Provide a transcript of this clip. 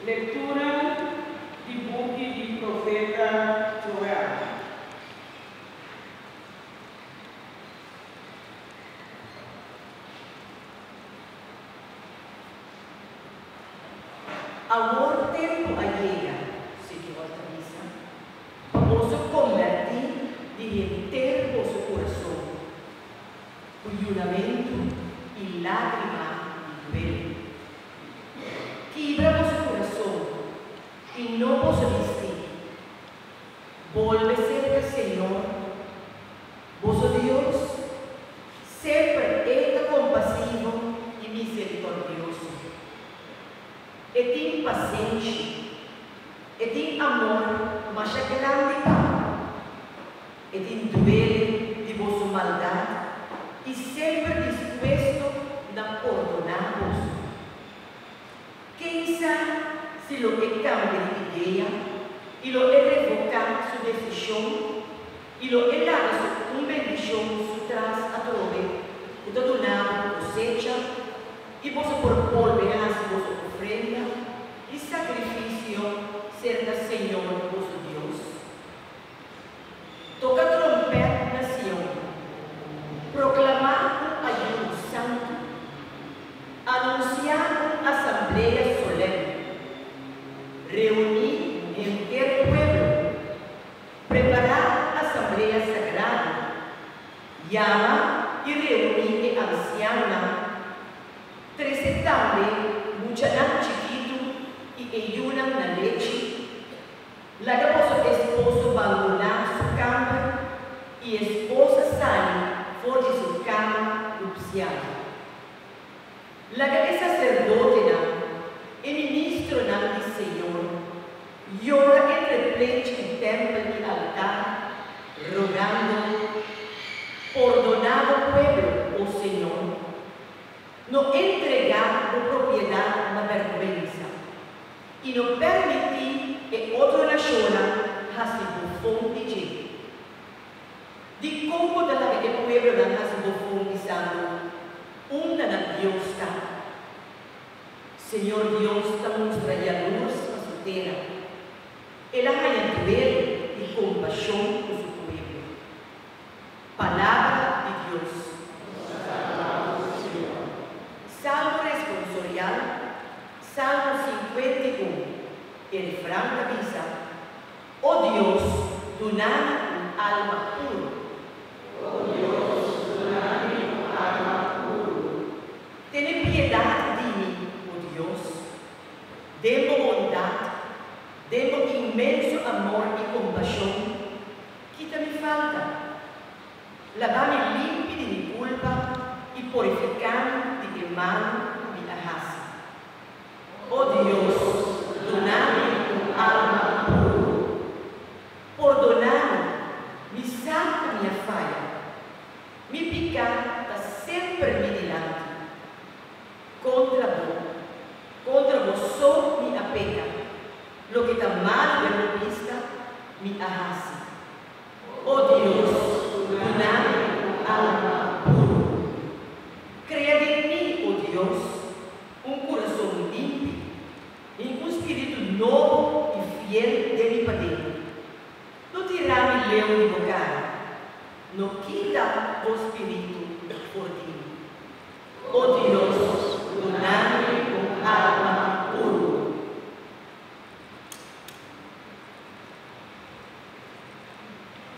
Lektura di buki di profeta Joel. Awor tempu a yega, Señor ta bisa, pa boso kombertí di henter boso kurason, ku yunamentu i lágrima di duele. Kibra boso kurason i no boso bistí. Bolbe serka Señor, boso Dios, semper E ta kompasivo i miserikòrdioso. E tin pasenshi, E tin amor masha grandi pa bo. E tin duele di boso maldat i semper dispuesto na pordoná boso. Ken sa si lo e kambia di idea i lo e revoká su desishon i lo e laga su un bendishon su tras atrobe ku ta duna bo kosecha i boso por bolbe hasi boso ofrenda i sakrifisio serka Señor boso Dios. Toka trompèt na Sion, proklamá un ayuno santu, anunsiá un asamblea solèm, reuní henter pueblo, prepará un asamblea sagrado, yama i reuní e ansianonan, trese tambe muchanan chikitu i e yunan na lechi. Laga boso esposo bandoná su kamber i esposa sali for di su kama nupsial. Laga e saserdotenan, e ministronan di Señor, yora entre plenchi di tèmpel i altar, rogando, Pordoná bo pueblo, o Señor. No entregá bo propiedat na bèrgwensa. I no permití e otro nashonnan hasi bofon di dje. Dikon bo ta laga e pueblonan hasi bofon bisando, Unda nan Dios ta? Señor Dios ta mustra yalurs pa su tera. El a haña duele i kompashon ku su pueblo. Palabra di Dios. Salmo responsorial, Salmo 51. E refran ta bisa, O Dios, duna mi un alma puru. O Dios, duna mi un alma puru. Tene piedat di mi, o Dios, den bo bondat, den bo inmenso amor i kompashon. Kita mi falta. Laba mi limpi di mi kulpa i purifiká mi di e malu ku mi a hasi. O Dios, duna mi un alma puru. Pordoná mi, mi sa ku mi a faya. Mi piká ta semper mi dilanti. Kontra bo, kontra bo so mi a peka, loke ta malu den bo bista mi a hasi. O Dios, duna mi un alma puru. Krea den mi, o Dios, un kurason limpi i un spiritu nobo i fiel den mi paden. No tira mi leu di bo kara, no kita bo spiritu for di mi. O Dios.